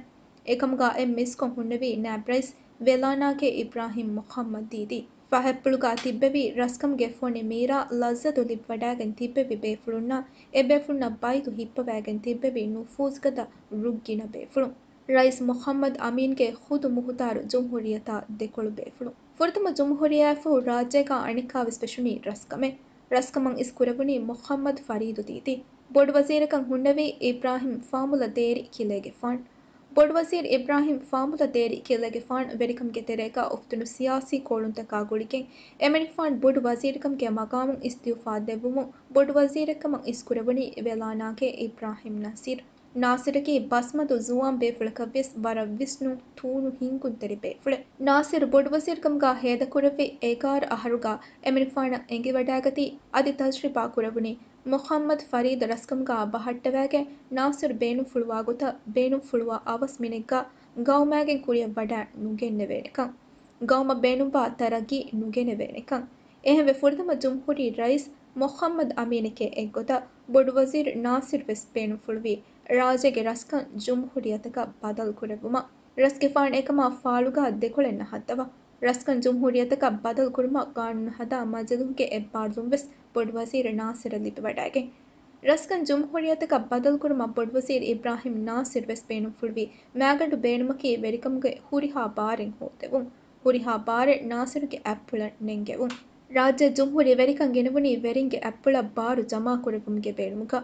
އެކަމުގަ އެންމެ އިސްކޮށް ހުންނެވީ ނާއިބް ރައީސް ވެލާނާގެ އިބްރާހިމް މުޙައްމަދު ދީދީ. ފަހަތްޕުޅުގަ ތިއްބެވި ރަސްކަމުގެ ފޮނި މީރާ ލައްޒަތު ލިބިވަޑާގެން ތިއްބެވި ބޭފުޅުންނަށް އެބޭފުޅުންނަށް ބައިތު ހިއްޕަވައިގެން ތިއްބެވި ނުފޫޒުގަދަ ރުއްގިނަ ބޭފުޅުން. ރައީސް މުޙައްމަދު އަމީންގެ ޚުދު މުހުތާރު ޖުމްހޫރިއްޔަތާ ދެކޮޅު ބޭފުޅުން. ފުރަތަމަ ޖުމްހޫރިއްޔާއަށްފަހު ރާއްޖޭގަ އަނެއްކާވެސް ފެށުނީ ރަސްކަމެއް. ރަސްކަމަށް އިސް ކުރެވުނީ މުޙައްމަދު ފަރީދު ދީދީ. ބޮޑުވަޒީރަކަށް ހުންނެވީ އިބްރާހިމް ފާމުލަ ދޭރި ކިލޭގެފާނު. ބޮޑުވަޒީރު އިބްރާހިމް ފާމުލަ ދޭރި ކިލޭގެފާނު ވެރިކަމުގެ ތެރޭގަ އުފުދުނު ސިޔާސީ ކޯޅުންތަކާ ގުޅިގެން އެމަނިކުފާނު ބޮޑު ވަޒީރުކަމުގެ މަގާމުން އިސްތިއުފާ ދެއްވުމުން ބޮޑު ވަޒީރެއްކަމަށް އިސްކުރެވުނީ ވެލާނާގެ އިބްރާހިމް ނާސިރު. ނާސިރަކީ ބަސްމަދު ޒުވާން ބޭފުޅަކަށްވިޔަސް ވަރަށް ވިސްނުން ތޫނު ހިންގުންތެރި ބޭފުޅެއް. ނާސިރު ބޮޑުވަޒީރުކަމުގަ ހޭދަކުރެއްވި އެގާރަ އަހަރުގަ އެމަނިކުފާނަށް އެނގިވަޑާގަތީ އަދި ތަޖްރިބާ ކުރެވުނީ މުޙައްމަދު ފަރީދު ރަސްކަމުގަ ބަހައްޓަވައިގެން ނާސިރު ބޭނުންފުޅުވާ ގޮތަށް ބޭނުންފުޅުވާ އަވަސް މިނެއްގަ ގައުމާގެން ކުރިއަށް ވަޑައި ނުގެންނެވޭނެކަން. ގައުމަށް ބޭނުންވާ ތަރައްގީ ނުގެނެވޭނެކަން. އެހެންވެ ފުރަތަމަ ޖުމްހޫރީ ރައީސް މުޙައްމަދު އަމީނެކޭ އެއްގޮތަށް ބޮޑުވަޒީރު ނާސިރު ވެސް ބޭނުންފުޅުވީ ރާއްޖޭގެ ރަސްކަން ޖުމްހޫރިއްޔަތަކަށް ބަދަލު ކުރެއްވުމަށް. ރަސްގެފާނު އެކަމާ ފާޅުގަ ދެކޮޅެއް ނަހައްދަވާ. ރަސްކަން ޖުމްހޫރިއްޔަތަކަށް ބަދަލުކުރުމަށް ގާނޫނު ހަދާ މަޖިލީހުގެ އެއްބާރުލުން ވެސް ބޮޑުވަޒީރު ނާސިރު ލިބިވަޑައިގެން. ރަސްކަން ޖުމްހޫރިއްޔަތަކަށް ބަދަލުކުރުމަށް ބޮޑުވަޒީރު އިބްރާހިމް ނާސިރު ވެސް ބޭނުންފުޅުވި މައިގަނޑު ބޭނުމަކީ ވެރިކަމުގެ ހުރިހާ ބާރެއް ހޯދެވުން. ހުރިހާ ބާރެއް ނާސިރުގެ އަތްޕުޅަށް ނެންގެވުން. ރާއްޖެ ޖުމްހޫރީ ވެރިކަން ގެނެވުނީ ވެރިންގެ އަތްޕުޅަށް ބާރު ޖަމާކުރެއްވުމުގެ ބޭނުމުގަ.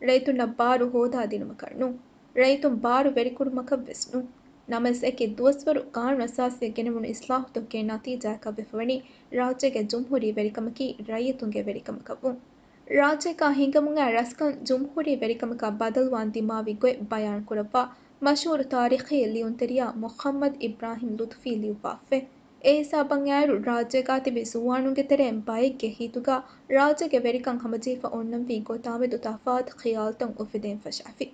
ރައްޔިތުންނަށް ބާރު ހޯދާ ދިނުމަކަށް ނޫން. ރައްޔިތުން ބާރު ވެރިކުރުމަކަށް ވެސް ނޫން. ނަމަވެސް އެކި ދުވަސްވަރު ގާނޫނު އަސާސީއަށް ގެނެވުނު އިސްލާހުތަކުގެ ނަތީޖާއަކަށް ވެފަވަނީ ރާއްޖޭގެ ޖުމްހޫރީ ވެރިކަމަކީ ރައްޔިތުންގެ ވެރިކަމަކަށް ވުން. ރާއްޖޭގަ ހިނގަމުން އައި ރަސްކަން ޖުމްހޫރީ ވެރިކަމަކަށް ބަދަލުވާން ދިމާވި ގޮތް ބަޔާން ކުރައްވާ މަޝްހޫރު ތާރީޚީ ލިޔުންތެރިޔާ މުޙައްމަދު އިބްރާހިމް ލުޠުފީ ލިޔުއްވާފައި. އެ ހިސާބަށް އައިއިރު، ރާއްޖޭގަ ތިބި ޒުވާނުންގެ ތެރެއިން ބައެއްގެ ހިތުގަ ރާއްޖޭގެ ވެރިކަން ހަމަޖެހިފަ އޮންނަންވީ ގޮތާމެދު ތަފާތު ޚިޔާލުތައް އުފެދެން ފަށާފި.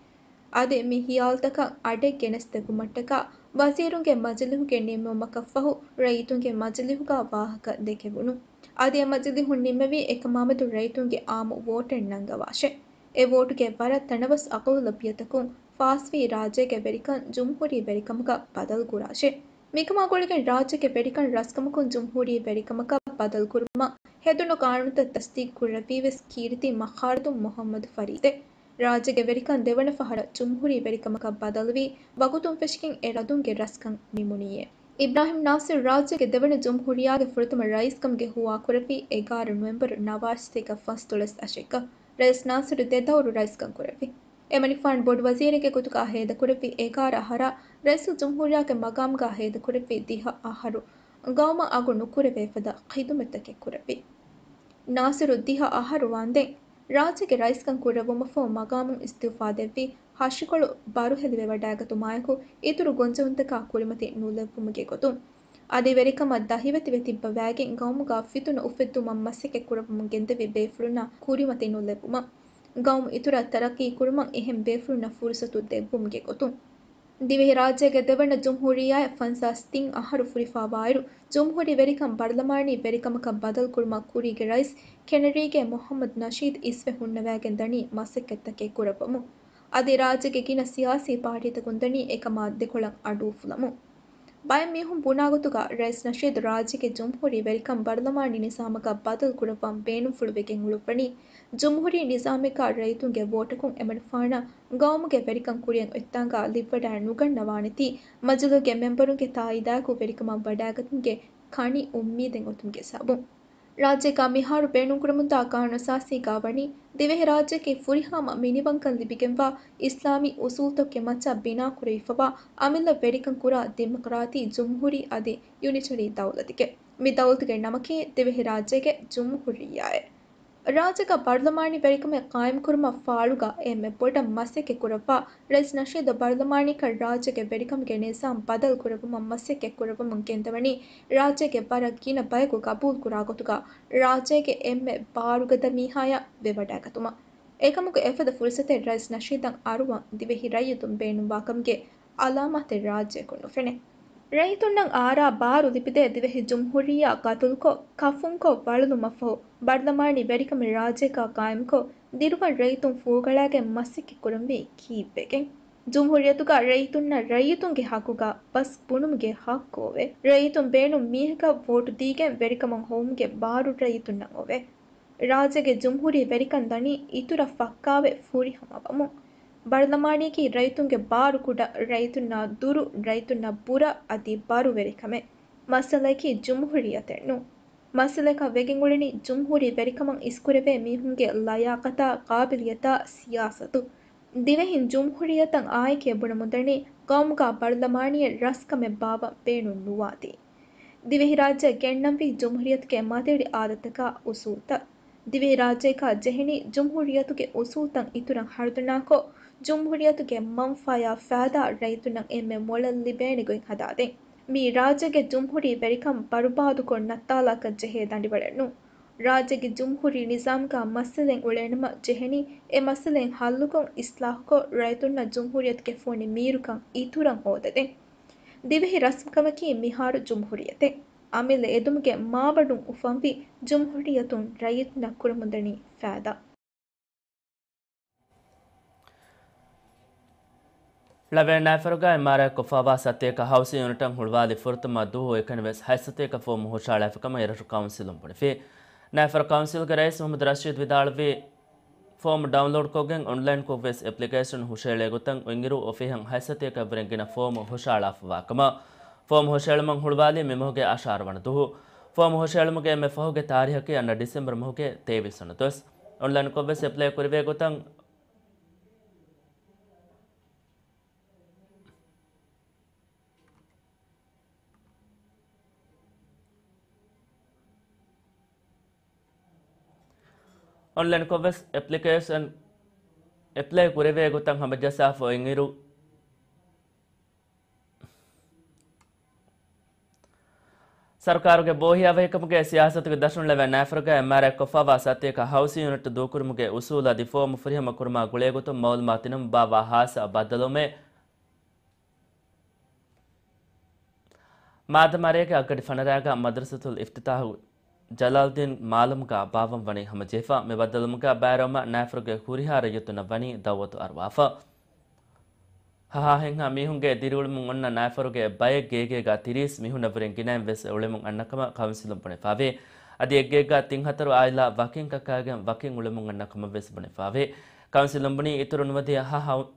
އަދި މި ޚިޔާލުތަކަށް އަޑެއް ގެނެސްދެއްވުމަށްޓަކާ ވަޒީރުންގެ މަޖިލީހުގެ ނިންމުމަކަށްފަހު ރައްޔިތުންގެ މަޖިލީހުގަ ވާހަކަ ދެކެވުނު. އަދި އެ މަޖިލީހުން ނިންމެވީ އެކަމާމެދު ރައްޔިތުންގެ އާއްމު ވޯޓެއް ނަންގަވާށޭ. އެ ވޯޓުގެ ވަރަށް ތަނަވަސް އަޣުލަބިއްޔަތަކުން ފާސްވީ ރާއްޖޭގެ ވެރިކަން ޖުމްހޫރީ ވެރިކަމަކަށް ބަދަލުކުރާށޭ. މިކަމާ ގުޅިގެން ރާއްޖޭގެ ވެރިކަން ރަސްކަމަކުން ޖުމްހޫރީ ވެރިކަމަކަށް ބަދަލުކުރުމަށް ހެދުނު ގާނޫނުތައް ތަސްދީގު ކުރެއްވީ ވެސް ކީރިތި މަޚާރުދުން މުޙައްމަދު ފަރީދޭ. ރާއްޖޭގެ ވެރިކަން ދެވަނަ ފަހަރަށް ޖުމްހޫރީ ވެރިކަމަކަށް ބަދަލުވީ ވަގުތުން ފެށިގެން އެ ރަދުންގެ ރަސްކަން ނިމުނީއޭ. އިބްރާހިމް ނާސިރު ރާއްޖޭގެ ދެވަނަ ޖުމްހޫރިއްޔާގެ ފުރަތަމަ ރައީސްކަމުގެ ހުވާ ކުރެއްވީ އެގާރަ ނޮވެމްބަރު ނަވާރަ ސަތޭކަ ފަންސަތުރަސް އަށެއްގަ. ރައީސް ނާސިރު ދެ ދައުރު ރައީސްކަން ކުރެއްވި. އެމަނިކުފާނު ބޮޑު ވަޒީރެއްގެ ގޮތުގަ ހޭދަކުރެއްވި އެގާރަ އަހަރާ، ރައީސުލްޖުމްހޫރިއްޔާގެ މަގާމުގަ ހޭދަކުރެއްވި ދިހަ އަހަރު، ގައުމަށް އަގު ނުކުރެވޭ ފަދަ ޚިދުމަތްތަކެއް ކުރެއްވި. ނާސިރު ދިހަ އަހަރު ވާންދެން، ރާއްޖޭގެ ރައީސްކަން ކުރެއްވުމަށްފަހު މަގާމުން އިސްތިއުފާ ދެއްވީ، ހަށިކޮޅު ބަރުހެލިވެވަޑައިގަތުމާއެކު، އިތުރު ގޮންޖެހުންތަކާ ކުރިމަތި ނުލެއްވުމުގެ ގޮތުން. އަދި ވެރިކަމަށް ދަހިވެތިވެ ތިއްބަވައިގެން ގައުމުގަ ފިތުނަ އުފެއްދުމަށް މަސައްކަތް ކުރައްވަމުން ގެންދެވި ބޭފުޅުންނަށް ކުރިމަތި ނުލެއްވުމަށް، ގައުމު އިތުރަށް ތަރައްޤީ ކުރުމަށް އެހެން ބޭފުޅުންނަށް ފުރުސަތު ދެއްވުމުގެ ގޮތުން. ދިވެހިރާއްޖޭގެ ދެވަނަ ޖުމްހޫރިއްޔާއަށް ފަންސާސް ތިން އަހަރު ފުރިފާވާއިރު، ޖުމްހޫރީ ވެރިކަން ބަރުލަމާނީ ވެރިކަމަކަށް ބަދަލުކުރުމަށް ކުރީގެ ރައީސް ކެނެޑީގެ މުޙައްމަދު ނަޝީދު އިސްވެ ހުންނަވައިގެން ދަނީ މަސައްކަތްތަކެއް ކުރައްވަމުން. އަދި ރާއްޖޭގެ ގިނަ ސިޔާސީ ޕާޓީތަކުން ދަނީ އެކަމާ ދެކޮޅަށް އަޑުއުފުލަމުން. ބައެއް މީހުން ބުނާގޮތުގަ، ރައީސް ނަޝީދު ރާއްޖޭގެ ޖުމްހޫރީ ވެރިކަން ބަރުލަމާނީ ނިޒާމަކަށް ބަދަލު ކުރައްވަން ބޭނުންފުޅުވެގެން އުޅުއްވަނީ، ޖުމްހޫރީ ނިޒާމަކަށް ރައްޔިތުންގެ ވޯޓަކުން އެމަނިކުފާނަށް ގައުމުގެ ވެރިކަން ކުރިއަށް އޮތްތާނގަ ލިބިވަޑައި ނުގަންނަވާނެތީ، މަޖިލީހުގެ މެމްބަރުންގެ ތާއީދާއެކު ވެރިކަމަށް ވަޑައިގަތުމުގެ ކަނި އުއްމީދެއް އޮތުމުގެ ސަބަބުން. ރާއްޖޭގަ މިހާރު ބޭނުންކުރަމުންދާ ގާނޫނު އަސާސީގަ ވަނީ، ދިވެހިރާއްޖެއަކީ ފުރިހަމަ މިނިވަންކަން ލިބިގެންވާ އިސްލާމީ އުސޫލުތަކުގެ މައްޗަށް ބިނާކުރެވިފަވާ އަމިއްލަ ވެރިކަން ކުރާ ޑިމޮކްރާތީ ޖުމްހޫރީ އަދި ޔުނިޓަރީ ދައުލަތެކޭ. މި ދައުލަތުގެ ނަމަކީ ދިވެހިރާއްޖޭގެ ޖުމްހޫރިއްޔާއޭ. ރާއްޖޭގަ ބަރުލަމާނީ ވެރިކަމެއް ޤާއިމްކުރުމަށް ފާޅުގަ އެންމެ ބޮޑަށް މަސައްކަތް ކުރައްވާ ރައީސް ނަޝީދު ބަރުލަމާނީކަން ރާއްޖޭގެ ވެރިކަމުގެ ނިޒާމް ބަދަލު ކުރެއްވުމަށް މަސައްކަތް ކުރައްވަމުން ގެންދަވަނީ ރާއްޖޭގެ ވަރަށް ގިނަ ބަޔަކު ގަބޫލު ކުރާ ގޮތުގަ ރާއްޖޭގެ އެންމެ ބާރުގަދަ މީހާޔަށް ވެވަޑައިގަތުމަށް. އެކަމަކު އެފަދަ ފުރުސަތެއް ރައީސް ނަޝީދަށް އަރުވަން ދިވެހި ރައްޔިތުން ބޭނުންވާކަމުގެ އަލާމާތެއް ރާއްޖެއަކުން ނުފެނޭ. ރައްޔިތުންނަށް އާރާ ބާރު ލިބިދޭ ދިވެހި ޖުމްހޫރިއްޔާ ގަތުލުކޮށް، ކަފުންކޮށް ވަޅުލުމަށްފަހު، ބަރުލަމާނީ ވެރިކަމެއް ރާއްޖޭގަ ޤާއިމްކޮށް، ދިރުވަން ރައްޔިތުން ފޫގަޅައިގެން މަސައްކަތް ކުރަންވީ ކީއްވެގެން؟ ޖުމްހޫރިއްޔަތުގަ ރައްޔިތުންނަށް ރައްޔިތުންގެ ހައްގުގަ ބަސް ބުނުމުގެ ހައްގު އޮވޭ. ރައްޔިތުން ބޭނުން މީހަކަށް ވޯޓު ދީގެން ވެރިކަމަށް ހޮވުމުގެ ބާރު ރައްޔިތުންނަށް އޮވޭ. ރާއްޖޭގެ ޖުމްހޫރީ ވެރިކަން ދަނީ އިތުރަށް ފައްކާވެ ފުރިހަމަވަމުން. ބަރުލަމާނީއަކީ ރައްޔިތުންގެ ބާރު ކުޑަ، ރައްޔިތުންނާ ދުރު، ރައްޔިތުންނަށް ބުރަ އަދި ބަރު ވެރިކަމެއް. މައްސަލައަކީ ޖުމްހޫރިއްޔަތެއް ނޫން. މައްސަލައަކަށް ވެގެން އުޅެނީ ޖުމްހޫރީ ވެރިކަމަށް އިސްކުރެވޭ މީހުންގެ ލަޔާޤަތާ، ޤާބިލިއްޔަތާ، ސިޔާސަތު. ދިވެހިން ޖުމްހޫރިއްޔަތަށް އާއެކޭ ބުނަމުންދަނީ، ޤައުމުގަ ބަރުލަމާނީއެއް ރަސްކަމެއް ބާއްވަން ބޭނުން ނުވާތީ. ދިވެހިރާއްޖެއަށް ގެންނަންވީ ޖުމްހޫރިއްޔަތުގެ މަތިވެރި އާދަތަކާ އުސޫލްތައް. ދިވެހިރާއްޖޭގަ ޖެހެނީ ޖުމްހޫރިއްޔަތުގެ އުސޫލްތައް އިތުރަށް ހަރުދަނާކޮށް، ޖުމްހޫރިއްޔަތުގެ މަންފާޔާ ފައިދާ ރައްޔިތުންނަށް އެންމެ މޮޅަށް ލިބޭނެ ގޮތް ހަދާދޭން. މީ ރާއްޖޭގެ ޖުމްހޫރީ ވެރިކަން ބަރުބާދުކޮށް ނައްތާލާކަށް ޖެހޭ ދަނޑިވަޅެއް ނޫން. ރާއްޖޭގެ ޖުމްހޫރީ ނިޒާމްގަ މައްސަލައެއް އުޅޭނަމަ ޖެހެނީ، އެ މައްސަލައިން ހައްލުކޮށް، އިސްލާހުކޮށް، ރައްޔިތުންނަށް ޖުމްހޫރިއްޔަތުގެ ފޮނި މީރުކަން އިތުރަށް ހޯދަދޭން. ދިވެހި ރަސްކަމަކީ މިހާރު ޖުމްހޫރިއްޔަތެއް. އަމިއްލަ އެދުމުގެ މާބަނޑުން އުފަންވި ޖުމްހޫރިއްޔަތުން ރައްޔިތުންނަށް ކުރަމުންދަނީ ފައިދާ. ޅަވެ ނައިފަރުގަ އެމްއާރްއައި ކޮށްފަވާ ސަތޭކަ ހައުސިން ޔުނިޓަށް ހުޅުވާލި ފުރަތަމަ ދުވަހު އެކަނިވެސް ހަތްސަތޭކަ ފޯމު ހުށައަޅާފިކަމަށް އެރަށު ކައުންސިލުން ބުނެފި. ނައިފަރު ކައުންސިލްގެ ރައީސް މުހައްމަދު ރަޝީދު ވިދާޅުވީ، ފޯމު ޑައުންލޯޑްކޮށްގެން އޮންލައިންކޮށްވެސް އެޕްލިކޭޝަން ހުށައެޅޭގޮތަށް އޮތްއިރު އޮފީހަށް ހަތްސަތޭކައަށްވުރެން ގިނަ ފޯމު ހުށައަޅާފަވާކަމަށް. ފޯމު ހުށައެޅުމަށް ހުޅުވާލީ މިމަހުގެ އަށާރަ ވަނަ ދުވަހު. ފޯމު ހުށައެޅުމުގެ އެންމެ ފަހުގެ ތާރީހަކީ އަންނަ ޑިސެމްބަރު މަހުގެ ތޭވީސް ވަނަ ދުވަސް. އޮންލައިންކޮށްވެސް އެޕްލައި ކުރެވޭގޮތަށް އޮންލައިންކޮށްވެސް އެޕްލިކޭޝަން އެޕްލައި ކުރެވޭގޮތަށް ހަމަޖައްސާފަ އޮތްއިރު، ސަރުކާރުގެ ބޯހިޔާވަހިކަމުގެ ސިޔާސަތުގެ ދަށުން ޅަވެ ނައިފަރުގަ އެމްއާރްއައި ކޮށްފަވާ ސަތޭކަ ހައުސިން ޔުނިޓް ދޫކުރުމުގެ އުސޫލު އަދި ފޯމު ފުރިހަމަ ކުރުމާ ގުޅޭގޮތުން މައުލޫމާތު ދިނުމަށް ބާއްވާ ހާއްސަ ބައްދަލުވުމެއް މާދަމާރޭގެ އަށްގަޑި ފަނަރައިގަ މަދްރަސަތުލް އިފްތިތާހު ޖަލާލްދީން މާލަމްގަ ބާއްވަން ވަނީ ހަމަޖެހިފަ. މި ބައްދަލުވުމުގަ ބައިވެރިވުމަށް ނައިފަރުގެ ހުރިހާ ރައްޔިތުންނަށް ވަނީ ދައުވަތު އަރުވާފަ. ހަހާހެންހާ މީހުންގެ ދިރިއުޅެމުން އޮންނަ ނައިފަރުގެ ބައެއް ގޭގޭގަ ތިރީސް މީހުންނަށްވުރެން ގިނައިން ވެސް އުޅެމުން އަންނަކަމަށް ކައުންސިލުން ބުނެފަވޭ. އަދި އެއްގޭގަ ތިން ހަތަރު އާއިލާ ވަކިން ކަކާގެން ވަކިން އުޅެމުން އަންނަ ކަމަށް ވެސް ބުނެފަވޭ. ކައުންސިލުން ބުނީ އިތުރު ނުވަދިހަ ހަ-، ހައު-،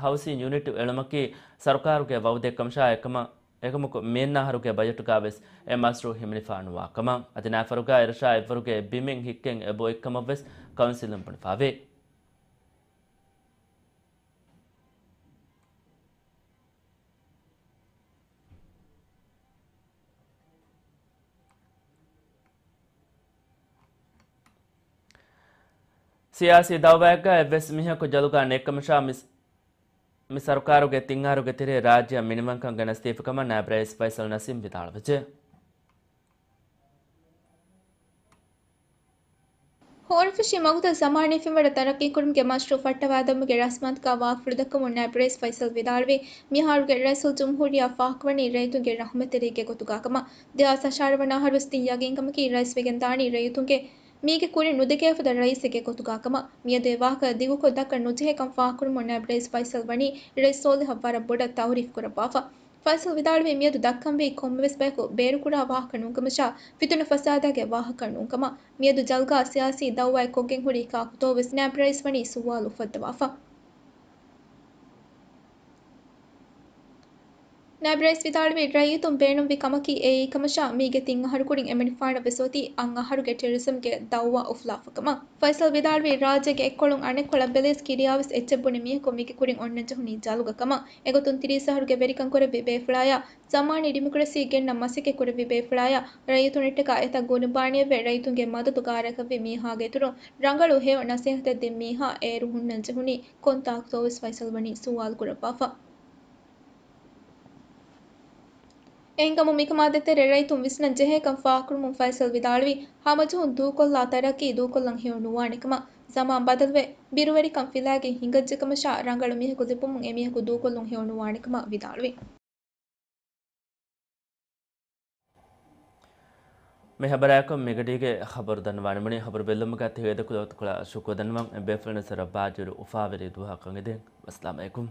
ހައުސިން ޔުނިޓު އެޅުމަކީ ސަރުކާރުގެ ވައުދެއްކަމަށާ އެކަމަށް، އެކަމަކު މިއަންނަ އަހަރުގެ ބަޖެޓުގަ ވެސް އެ މަޝްރޫއު ހިމެނިފަ ނުވާ ކަމަށް. އަދި ނައިފަރުގަ އެރަށާ އެއްވަރުގެ ބިމެއް ހިއްކެން އެބައޮތް ކަމަށް ވެސް ކައުންސިލުން ބުނެފަވޭ. ސިޔާސީ ދައުވާއެއްގަ އެއްވެސް މީހަކު ޖަލުގަ ނެތްކަމަށާ މި، މި ސަރުކާރުގެ ތިން އަހަރުގެ ތެރޭ ރާއްޖެއަށް މިނިވަންކަން ގެނެސްދީފިކަމަށް ނާއިބް ރައީސް ފައިސަލް ނަސީމް ވިދާޅުވެއްޖެ. ހޯނުފެށީ މަގުތައް ޒަމާނީ ފެންވަރަށް ތަރައްޤީކުރުމުގެ މަޝްރޫއު ފައްޓަވާދެއްވުމުގެ ރަސްމާންތަކާ ވާހަކަފުޅު ދައްކަމުން ނައިބް ރައީސް ފައިސަލް ވިދާޅުވީ، މިއަހަރުގެ ރައީސުލްޖުމްހޫރިއްޔާ ފާހަގަވަނީ ރައްޔިތުންގެ ރަހުމަތްތެރިއެއްގެ ގޮތުގާކަމަށް. ދެހާސް އަށާރަ ވަނަ އަހަރުވެސް ތިން ޔަގީންކަމަކީ ރައީސްވެގެންދާނީ ރައްޔިތުންގެ މީގެ ކުރިން ނުދެކޭފަދަ ރައީސެއްގެ ގޮތުގާކަމަށް. މިއަދު އެ ވާހަކަ ދިގުކޮށް ދައްކަން ނުޖެހޭކަން ފާހަގަކުރުމުން ނައިބް ރައީސް ފައިސަލް ވަނީ ރައީސް ސޯލިހަށް ވަރަށް ބޮޑަށް ތައުރީފް ކުރައްވާފަ. ފައިސަލް ވިދާޅުވީ މިއަދު ދައްކަންވީ ކޮންމެވެސް ބަޔަކު ބޭރުކުރާ ވާހަކަ ނޫންކަމަށާ، ފިތުނަ ފަސާދާގެ ވާހަކަ ނޫންކަމަށް. މިއަދު ޖަލްގާ ސިޔާސީ ދައުވާއެއް ކޮށްގެން ހުރީ ކާކުތޯވެސް ނައިބް ރައީސް ވަނީ ސުވާލު އުފައްދަވާފަ. ނައިބް ރައީސް ވިދާޅުވީ، ރައްޔިތުން ބޭނުންވި ކަމަކީ އެއީކަމަށާ، މީގެ ތިން އަހަރު ކުރިން އެމަނިކުފާނަށް ވެސް އޮތީ އަށް އަހަރުގެ ޓެރަރިޒަމްގެ ދައުވާ އުފުލާފަ ކަމަށް. ފައިސަލް ވިދާޅުވީ، ރާއްޖޭގެ އެއްކޮޅުން އަނެއްކޮޅަށް ބެލިޔަސް ކިރިޔާވެސް އެއްޗެއް ބުނި މީހަކު މީގެ ކުރިން އޮންނަން ޖެހުނީ ޖަލުގަ ކަމަށް. އެގޮތުން ތިރީސް އަހަރުގެ ވެރިކަން ކުރެއްވި ބޭފުޅާޔާ، ޒަމާނީ ޑިމޮކްރަސީ ގެންނަން މަސައްކަތް ކުރެއްވި ބޭފުޅާޔާ، ރައްޔިތުންނަށްޓަކާ އެތައް ގުނަބާނީއެއްވެ، ރައްޔިތުންގެ މަދަދު ގާރާކަށްވި މީހާގެ އިތުރުން ރަނގަޅު ހެޔޮ ނަސޭހަތެއް ދިން މީހާ އޭރު ހުންނަން ޖެހުނީ ކޮންތާކުތޯވެސް ފައިސަލް ވަނީ ސުވާލު ކުރައްވާފަ. އެހެންކަމުން މިކަމާ ދޭތެރޭ ރައްޔިތުން ވިސްނަން ޖެހޭކަން ފާހަގަކުރުމުން ފައިސަލް ވިދާޅުވީ، ހަމަޖެހުން ދޫކޮށްލާ ތަރައްޤީ ދޫކޮށްލަން ހެޔޮ ނުވާނެކަމަށް. ޒަމާން ބަދަލުވެ، ބިރުވެރިކަން ފިލާގެން ހިނގައްޖެކަމަށާ، ރަނގަޅު މީހަކު ލިބުމުން އެމީހަކު ދޫކޮށްލުން ހެޔޮ ނުވާނެކަމަށް ވިދާޅުވި. މި ހަބަރާއެކު މިގަޑީގެ ޚަބަރު ދަންނަވާނަމުން، ޚަބަރު ބެއްލުމުގަ ތި ހޭދަކުރި އޮތުކޮޅަށް ޝުކުރު ދަންނަވަން. އެ ބޭފުޅުން ސަރަ ބާޖިރު އުފާވެރި ދުވަހަކަށް އެދެން. ވައްސަލާމް އަލައިކުމް.